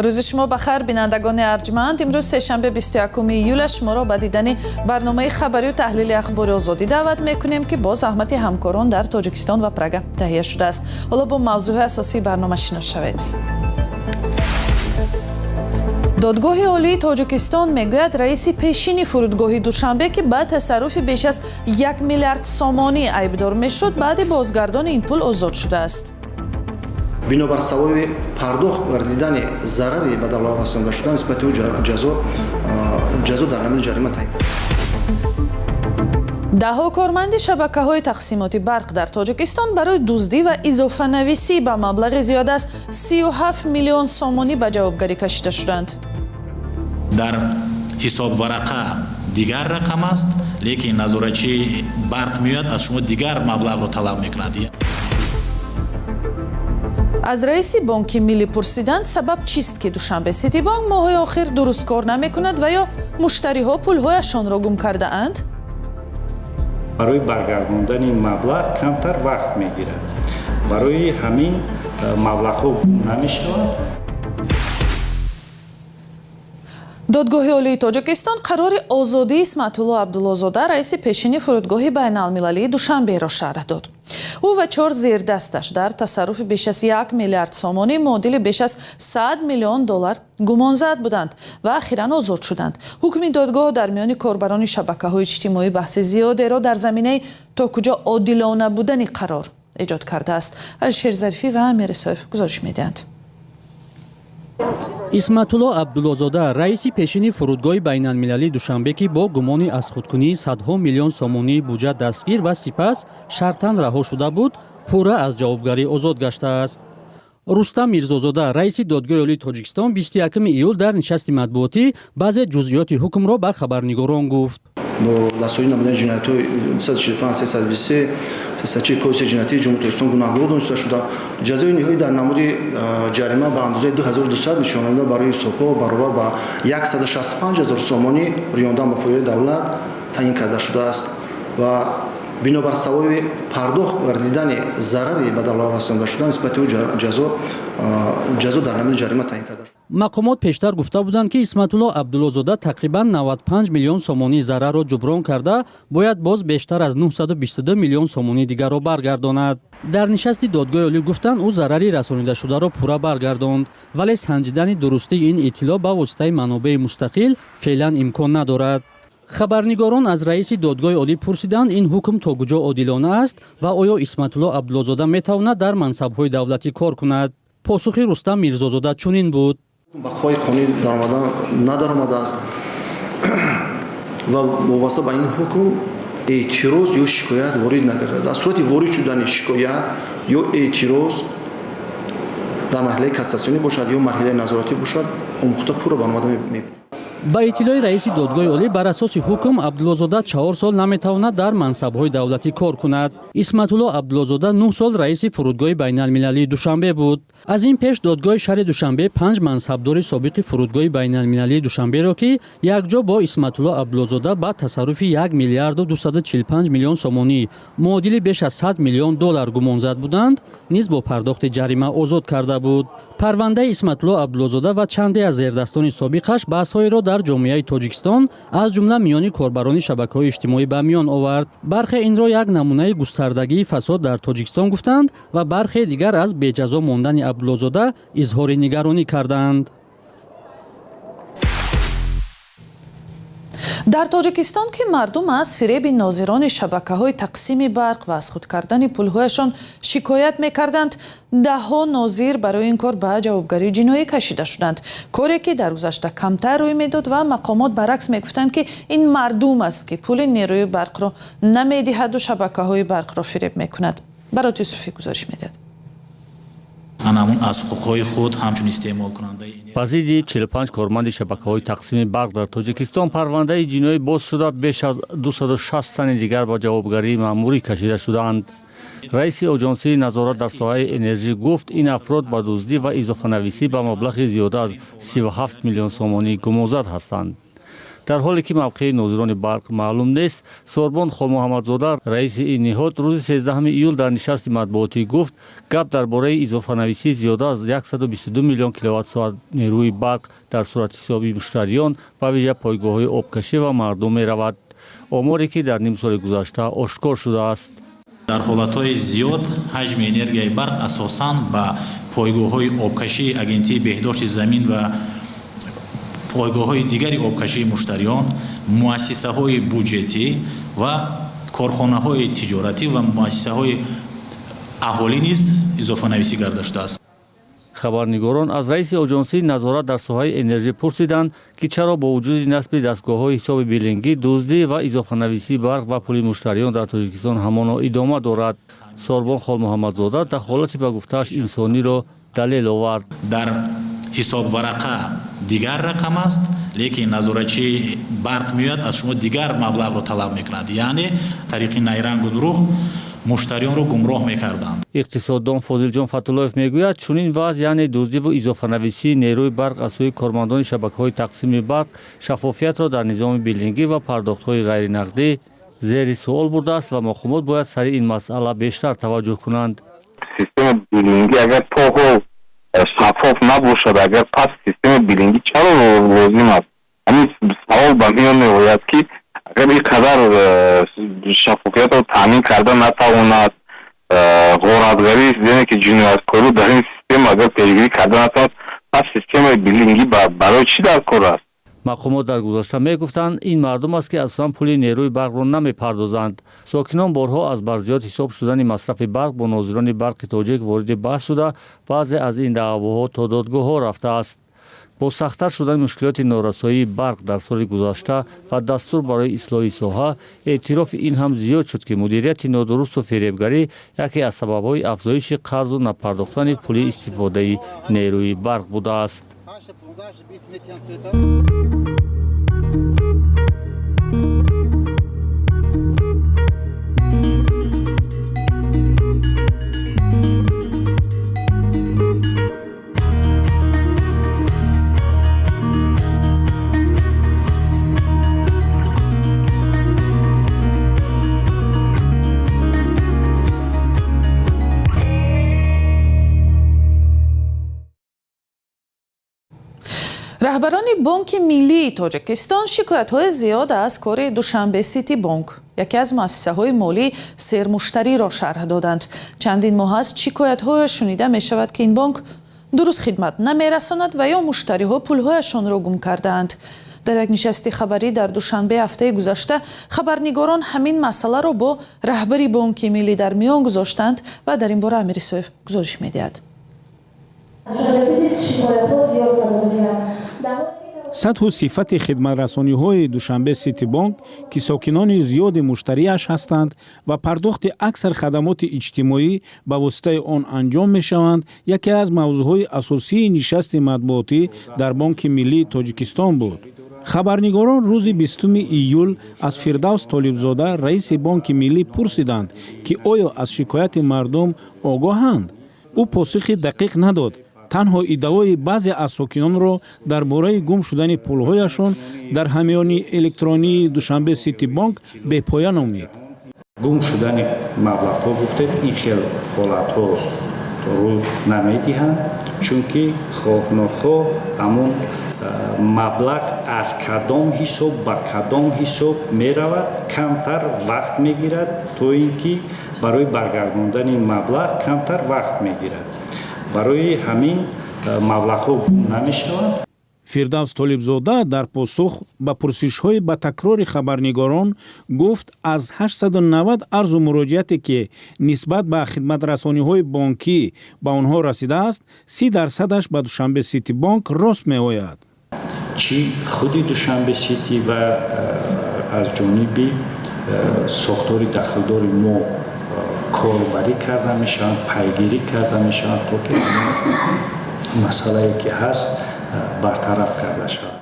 Рӯзи шумо ба хайр, бинандагони арҷманд. Имрӯз сешанбе, 21 июл, шуморо ба дидани барномаи хабарию таҳлили Ахбори Озодӣ даъват мекунем, ки бо заҳмати ҳамкорон дар Тоҷикистон ва Прага таҳия шудааст. Ҳоло бо мавзӯъҳои асосии барнома шинос шавед. Додгоҳи Олии Тоҷикистон мегӯяд, раиси пешини фурудгоҳи Душанбе, ки ба тасарруфи беш аз 1 миллиард сомонӣ айбдор мешуд, баъди бозгардони ин пул озод шудааст. Бинобар сабаби пардохт гардидани зарари ба давлат расонда шуда, нисбати ӯ ҷазо дар намуди ҷарима таъин. Даҳҳо корманди шабакаҳои тақсимоти барқ дар Тоҷикистон барои дуздӣ ва изофанависӣ ба маблағи зиёд аз 37 миллион сомонӣ ба ҷавобгарӣ кашида шуданд. Дар ҳисобварақа дигар рақам аст, лекин назоратчии барқ меояд, аз шумо дигар маблағро талаб мекунад. Аз раиси Бонки Миллӣ пурсиданд, сабаб чист, ки Душанбе Ситибонк моҳҳои охир дуруст кор намекунад ва ё муштариҳо пулҳояшонро гум кардаанд? Барои баргардондани маблағ камтар вақт мегирад, барои ҳамин маблағҳо гум намешавад. Додгоҳи Олии Тоҷикистон қарори озодии Исматулло Абдуллозода, раиси пешини фурудгоҳи байналмилалии Душанберо шарҳ дод. Ӯ ва чор зердасташ дар тасарруфи беш аз 1 миллиард сомонӣ, муодили беш аз 100 миллион доллар, гумонзад буданд ва ахиран озод шуданд. Ҳукми додгоҳ дар миёни корбарони шабакаҳои иҷтимоӣ баҳси зиёдеро дар заминаи то куҷо одилона будани қарор эҷод кардааст. Алишер Зарифӣ ва Амир Исоев гузориш медиҳанд. Исматулло Абдуллозода, раиси пешини фурудгоҳи байналмилалии Душанбе, ки бо гумони азхудкунии садҳо миллион сомонии буҷа дастгир ва сипас шартан раҳо шуда буд, пурра аз ҷавобгарӣ озод гаштааст. Рустам Мирзозода, раиси Додгоҳи Олии Тоҷикистон, 21 июл дар нишасти матбуотӣ баъзе ҷузъиёти ҳукмро ба хабарнигорон гуфт. Бо дастгирӣ намудани ҷиноятҳои 345, 323, 340 Кодекси ҷиноятии Ҷумҳурии Тоҷикистон гунаҳгор дониста шуда, ҷазои ниҳоӣ дар намуди ҷарима ба андозаи 2200 нишонанда барои ҳисобҳо баробар ба 165 ҳазор сомонӣ рӯёндан ба фоидаи давлат таъин карда шудааст ва бинобар сабаби пардохт гардидани зарари ба давлат расонда шуда, нисбати ӯ ҷазо дар намуди ҷарима таъин карда шуд. Мақомот пештар гуфта буданд, ки Исматулло Абдуллозода тақрибан 95 миллион сомонии зарарро ҷуброн карда, бояд боз бештар аз 922 миллион сомонии дигарро баргардонад. Дар нишасти Додгоҳи Олӣ гуфтанд, ӯ зарари расонидашударо пурра баргардонд, вале санҷидани дурустии ин иттилоъ ба воситаи манобеи мустақил феълан имкон надорад. Хабарнигорон аз раиси Додгоҳи Олӣ пурсиданд, ин ҳукм то куҷо одилона аст ва оё Исматулло Абдуллозода метавонад дар мансабҳои давлатӣ кор кунад. Посухи Рустам Мирзозода чунин буд: Ба қувваи қонунӣ даромадан надаромадааст ва вобаста ба ин ҳукм эътироз ё шикоят ворид нагардад. Дар сурати ворид шудани шикоят ё эътироз дар марҳилаи кассатсионӣ бошад ё марҳилаи назоратӣ бошад, омӯхта пурра баромада мебинем. Ба иттилои раиси Додгоҳи Олӣ, бар асоси ҳукм Абдуллозода 4 сол наметавонад дар мансабҳои давлатӣ кор кунад. Исматулло Абдуллозода 9 сол раиси фурудгоҳи байналмилалии Душанбе буд. Аз ин пеш додгоҳи шаҳри Душанбе панҷ мансабдори собиқи фурудгоҳи байналмилалии Душанберо, ки якҷо бо Исматулло Абдуллозода ба тасарруфи 1 миллиарду 245 миллион сомонӣ, муодили беш аз 100 миллион доллар, гумонзад буданд, низ бо пардохти ҷарима озод карда буд. Парвандаи Исматулло Абдуллозода ва чанде аз зердастони собиқаш баҳсҳоеро дар ҷомеаи Тоҷикистон, аз ҷумла миёни корбарони шабакаҳои иҷтимоӣ, ба миён овард. Бархе инро як намунаи густардагии фасод дар Тоҷикистон гуфтанд ва бархе дигар аз беҷазо мондани Абдуллозода изҳори нигаронӣ карданд. Дар Тоҷикистон, ки мардум аз фиреби нозирони шабакаҳои тақсими барқ ва аз худ кардани пулҳояшон шикоят мекарданд, даҳҳо нозир барои ин кор ба ҷавобгарии ҷиноӣ кашида шуданд. Коре ки дар гузашта камтар рӯй медод ва мақомот баръакс мегуфтанд, ки ин мардум аст, ки пули нерӯи барқро намедиҳаду шабакаҳои барқро фиреб мекунад. Барот Юсуфӣ гузориш медиҳад. Ҳамун аз ҳуқуқҳои худ ҳамчун истеъмолкунандаи Ба зидди 45 корманди шабакаҳои тақсими барқ дар Тоҷикистон парвандаи ҷиноӣ боз шуда, беш аз 260 тани дигар ба ҷавобгарии маъмурӣ кашида шудаанд. Раиси Оҷонсии назорат дар соҳаи энержӣ гуфт, ин афрод ба дуздӣ ва изофанависӣ ба маблағи зиёда аз 37 миллион сомонӣ гумонзад ҳастанд. Дар ҳоле ки мавқеи нозирони барқ маълум нест, Сорбон Холмуҳаммадзода, раиси ин ниҳод, рӯзи 13 июл дар нишасти матбуотӣ гуфт, гап дар бораи изофанависии зиёда аз 122 миллион киловатт-соат нерӯи барқ дар суратҳисоби муштариён, ба вижа пойгоҳҳои обкашӣ ва мардум меравад. Оморе ки дар нимсоли гузашта ошкор шудааст. Дар ҳолатҳои зиёд ҳаҷми энергияи барқ асосан ба пойгоҳҳои обкашии Агентии беҳдошти замин ва пойгоҳҳои дигари обкашии муштариён, муассисаҳои буҷетӣ ва корхонаҳои тиҷоратӣ ва муассисаҳои аҳолӣ низ изофанависӣ карда шудааст. Хабарнигорон аз раиси оҷонсии назорат дар соҳаи энержӣ пурсиданд, ки чаро бо вуҷуди насби дастгоҳҳои ҳисоби биллингӣ, дуздӣ ва изофанависии барқ ва пули муштариён дар Тоҷикистон ҳамоно идома дорад. Сорбон Холмуҳаммадзода дахолати ба гуфтааш инсониро далел овард. Дар ҳисобварақа дигар рақам аст, лекин назоратчии барқ меояд, аз шумо дигар маблағро талаб мекунад, яъне тариқи найрангу дурӯғ муштариёнро гумроҳ мекарданд. Иқтисоддон Фозилҷон Фатуллоев мегӯяд, чунин вазъ, яъне дуздиву изофанависии нерӯи барқ аз сӯи кормандони шабакаҳои тақсими барқ, шаффофиятро дар низоми биллингӣ ва пардохтҳои ғайринақдӣ зери суол бурдааст ва мақомот бояд сари ин масъала бештар таваҷҷӯҳ кунанд. Системаи биллингӣ агар то ҳол шаффоф набошад, агар пас системаи биллингӣ чаро лозим аст? Ҳамин савол ба миён меояд, ки агар ин қадар шаффофиятро таъмин карда натавонад, ғоратгарӣ, яъне ки ҷинояткорӣ дар ин система агар пешгирӣ карда натавонад, пас системаи биллингӣ барои чӣ дар кор аст? Мақомот дар гузашта мегуфтанд, ин мардум аст, ки асосан пули нерӯи барқро намепардозанд. Сокинон борҳо аз барзиёд ҳисоб шудани масрафи барқ бо нозирони барқи тоҷик вориди баҳс шуда, баъзе аз ин даъвоҳо то додгоҳҳо рафтааст. Бо сахттар шудани мушкилоти норасоии барқ дар соли гузашта ва дастур барои ислоҳи соҳа, эътирофи ин ҳам зиёд шуд, ки мудирияти нодурусту фиребгарӣ яке аз сабабҳои афзоиши қарзу напардохтани пули истифодаи нерӯи барқ будааст. Раҳбарони Бонки Миллии Тоҷикистон шикоятҳои зиёд аз кори Душанбе Сити Бонк, яке аз муассисаҳои молии сермуштариро шарҳ доданд. Чандин моҳ аст, шикоятҳое шунида мешавад, ки ин бонк дуруст хидмат намерасонад ва ё муштариҳо пулҳояшонро гум кардаанд. Дар як нишасти хабарӣ дар Душанбе ҳафтаи гузашта хабарнигорон ҳамин масъаларо бо раҳбари Бонки Миллӣ дар миён гузоштанд ва дар ин бора Амир Исоев гузориш медиҳад. Сатҳу сифати хидматрасониҳои Душанбе Сити Бонк, ки сокинони зиёди муштариаш ҳастанд ва пардохти аксар хадамоти иҷтимоӣ ба воситаи он анҷом мешаванд, яке аз мавзӯъҳои асосии нишасти матбуотӣ дар Бонки Миллии Тоҷикистон буд. Хабарнигорон рӯзи 20 июл аз Фирдавс Толибзода, раиси Бонки Миллӣ, пурсиданд, ки оё аз шикояти мардум огоҳанд. Ӯ посухи дақиқ надод, танҳо иддаои баъзе аз сокинонро дар бораи гум шудани пулҳояшон дар ҳамёни электронии Душанбе Сити Бонк бепоя номид. Гум шудани маблағҳо гуфтед, ин хел ҳолатҳо рӯй намедиҳанд, чунки хоҳ нохоҳ ҳамон маблағ аз кадом ҳисоб ба кадом ҳисоб меравад, камтар вақт мегирад, то ин ки барои баргардондани маблағ камтар вақт мегирад. Барои ҳамин маблағҳо гум намешаванд. Фирдавс Толибзода дар посух ба пурсишҳои ба такрори хабарнигорон гуфт, аз 890 арзу муроҷиате, ки нисбат ба хидматрасониҳои бонкӣ ба онҳо расидааст, 30 дарсадаш ба Душанбе Сити Бонк рост меояд. Чӣ худи Душанбе Сити ва аз ҷониби сохтори дахлдори мо корбарӣ карда мешаванд, пайгирӣ карда мешаванд, то ки масъалае ки ҳаст, бартараф карда шавад.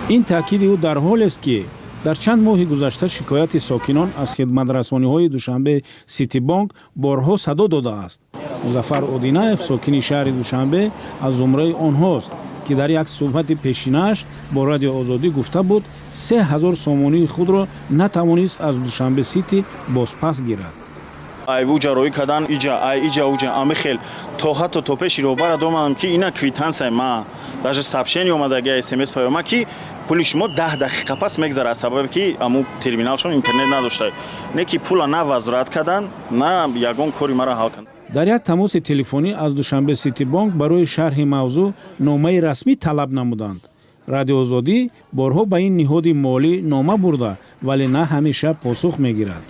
Ин таъкиди ӯ дар ҳолест, ки дар чанд моҳи гузашта шикояти сокинон аз хидматрасониҳои Душанбе Сити Бонк борҳо садо додааст. Музаффар Одинаев, сокини шаҳри Душанбе, аз зумраи онҳост, Ки дар як суҳбати пешинааш бо Радио Озодӣ гуфта буд, 3000 сомонии худро натавонист аз Душанбе Сити бозпас гирад. Айвуҷа роӣ кардан, иҷа ай иҷа уҷа ами хел то ҳатто то пеши роҳбара домадам, ки ина квитансияи ма, даже сообщение омадаги, смс паёма, ки пули шумо 10 дақиқа пас мегзарад, аз сабабе ки аму терминалшон интернет надошта. Не ки пула на возврат кардан, на ягон кори мара ҳал кардан. Дар як тамоси телефонӣ аз Душанбе Сити Бонк барои шарҳи мавзӯъ номаи расмӣ талаб намуданд. Радио Озодӣ борҳо ба ин ниҳоди молӣ нома бурда, вале на ҳамеша посух мегирад.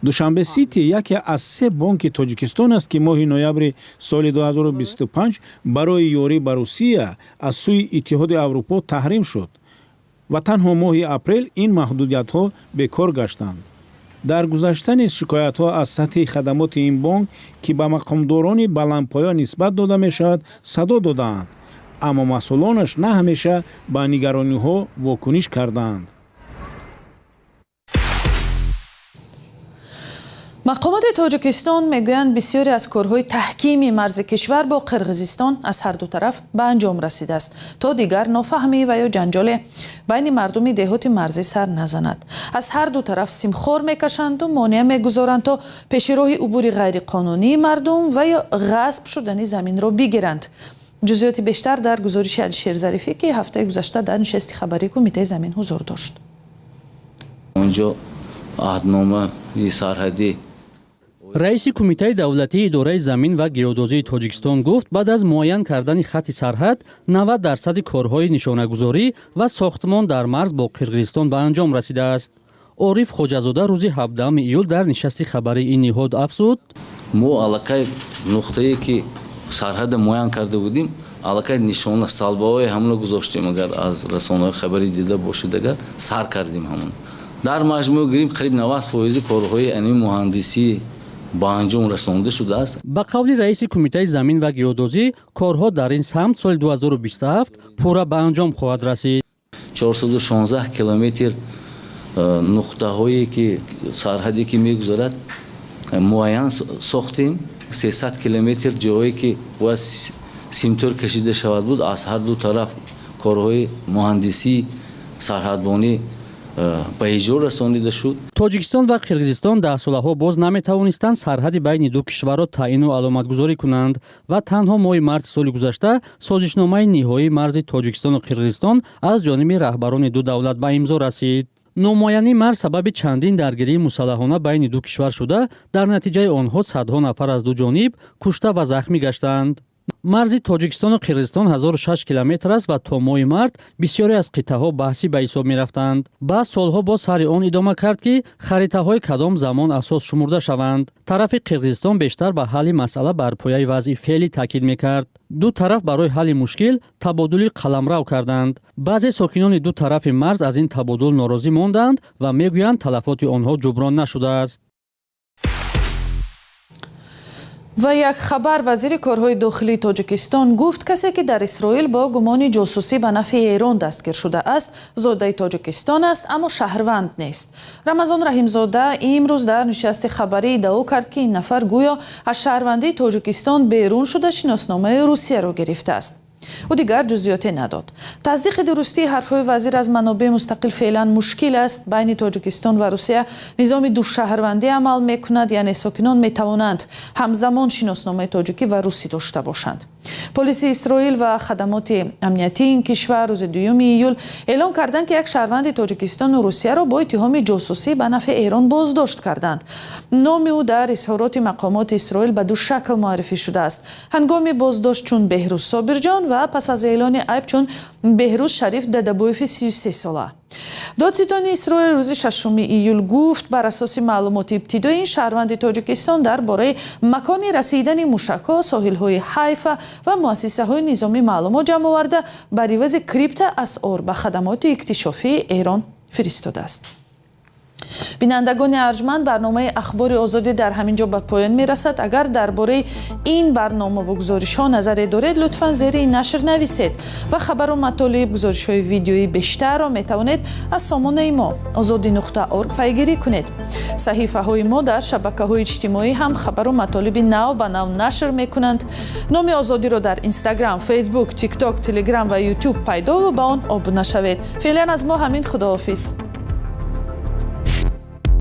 Душанбе Сити яке аз се бонки Тоҷикистон аст, ки моҳи ноябри соли 2025 барои ёрӣ ба Русия аз сӯи Иттиҳоди Аврупо таҳрим шуд ва танҳо моҳи апрел ин маҳдудиятҳо бекор гаштанд. Дар гузашта низ шикоятҳо аз сатҳи хадамоти ин бонк, ки ба мақомдорони баландпоя нисбат дода мешавад, садо додаанд, аммо масъулонаш на ҳамеша ба нигарониҳо вокуниш кардаанд. Мақомоти Тоҷикистон мегӯянд, бисёре аз корҳои таҳкими марзи кишвар бо Қирғизистон аз ҳарду тараф ба анҷом расидааст, то дигар нофаҳмӣ ва ё ҷанҷоле байни мардуми деҳоти марзӣ сар назанад. Аз ҳарду тараф симхор мекашанду монеа мегузоранд, то пеши роҳи убури ғайриқонунии мардум ва ё ғасб шудани заминро бигиранд. Ҷузъиёти бештар дар гузориши Алишер Зарифӣ, ки ҳафтаи гузашта дар нишасти хабарии Кумитаи замин ҳузур дошт. Онҷо аҳдномаи сарҳадӣ. Раиси Кумитаи давлатии идораи замин ва геодозии Тоҷикистон гуфт, баъд аз муайян кардани хатти сарҳад 90 дарсади корҳои нишонагузорӣ ва сохтмон дар марз бо Қирғизистон ба анҷом расидааст. Ориф Хоҷазода рӯзи 17 июл дар нишасти хабарии ин ниҳод афзуд: Мо аллакай нуқтае, ки сарҳада муайян карда будем, аллакай нишона, столбаҳои ҳамоно гузоштем. Агар аз расонаҳои хабарӣ дида бошед, агар сар кардем, ҳамон дар маҷмӯъ гирим, қариб 90 фоизи корҳои ани муҳандисӣ ба анҷом расонда шудааст. Ба қавли раиси Кумитаи замин ва геодозӣ, корҳо дар ин самт соли 2027 пурра ба анҷом хоҳад расид. 416 километр нуқтаҳое, ки сарҳаде ки мегузарад, муайян сохтем. 300 километр ҷоҳое, ки бояд симтор кашида шавад буд, аз ҳар ду тараф корҳои муҳандисӣ сарҳадбонӣ ба иҷро расонида шуд. Тоҷикистон ва Қирғизистон даҳсолаҳо боз наметавонистанд сарҳади байни ду кишварро таъину аломатгузорӣ кунанд ва танҳо моҳи марти соли гузашта созишномаи ниҳоии марзи Тоҷикистону Қирғизистон аз ҷониби раҳбарони ду давлат ба имзо расид. Номуайянии марз сабаби чандин даргирии мусаллаҳона байни ду кишвар шуда, дар натиҷаи онҳо садҳо нафар аз ду ҷониб кушта ва захмӣ гаштанд. Марзи Тоҷикистону Қирғизистон 1006 километр аст ва то моҳи март бисёре аз қитъаҳо баҳсӣ ба ҳисоб мерафтанд. Баҳс солҳо боз сари он идома кард, ки харитаҳои кадом замон асос шумурда шаванд. Тарафи Қирғизистон бештар ба ҳалли масъала бар пояи вазъи феълӣ таъкид мекард. Ду тараф барои ҳалли мушкил табодули қаламрав карданд. Баъзе сокинони ду тарафи марз аз ин табодул норозӣ монданд ва мегӯянд, талафоти онҳо ҷуброн нашудааст. Ва як хабар: вазири корҳои дохилии Тоҷикистон гуфт, касе ки дар Исроил бо гумони ҷосусӣ ба нафъи Эрон дастгир шудааст, зодаи Тоҷикистон аст, аммо шаҳрванд нест. Рамазон Раҳимзода имрӯз дар нишасти хабарӣ иддао кард, ки ин нафар гӯё аз шаҳрвандии Тоҷикистон берун шуда, шиносномаи Русияро гирифтааст. Ӯ дигар ҷузъиёте надод. Тасдиқи дурустии ҳарфҳои вазир аз манобеи мустақил феълан мушкил аст. Байни Тоҷикистон ва Русия низоми душаҳрвандӣ амал мекунад, яъне сокинон метавонанд ҳамзамон шиносномаи тоҷикӣ ва русӣ дошта бошанд. Полиси Исроил ва хадамоти амниятии ин кишвар рӯзи 2 июл эълон карданд, ки як шаҳрванди Тоҷикистону Русияро бо иттиҳоми ҷосусӣ ба нафъи Эрон боздошт карданд. Номи ӯ дар изҳороти мақомоти Исроил ба ду шакл муаррифӣ шудааст: ҳангоми боздошт чун Беҳрӯз Собирҷон ва пас аз эълони айб чун Беҳрӯз Шариф Дадабоеви 33 сола. Додситони Исроил рӯзи 6 июл гуфт, бар асоси маълумоти ибтидоӣ ин шаҳрванди Тоҷикистон дар бораи макони расидани мушакҳо, соҳилҳои Ҳайфа ва муассисаҳои низомӣ маълумот ҷамъ оварда, бар ивази крипта асъор ба хадамоти иктишофии Эрон фиристодааст. Бинандагони арҷманд, барномаи Ахбори Озодӣ дар ҳамин ҷо ба поён мерасад. Агар дар бораи ин барномаву гузоришҳо назаре доред, лутфан зери ин нашр нависед ва хабару матолиб, гузоришҳои видеои бештарро метавонед аз сомонаи мо ozodi.org пайгирӣ кунед. Саҳифаҳои мо дар шабакаҳои иҷтимоӣ ҳам хабару матолиби нав ба нав нашр мекунанд. Номи Озодиро дар Инстаграм, Фейсбук, Тикток, Телеграм ва Ютуб пайдову ба он обуна шавед. Феълан аз мо ҳамин. Худоҳофиз.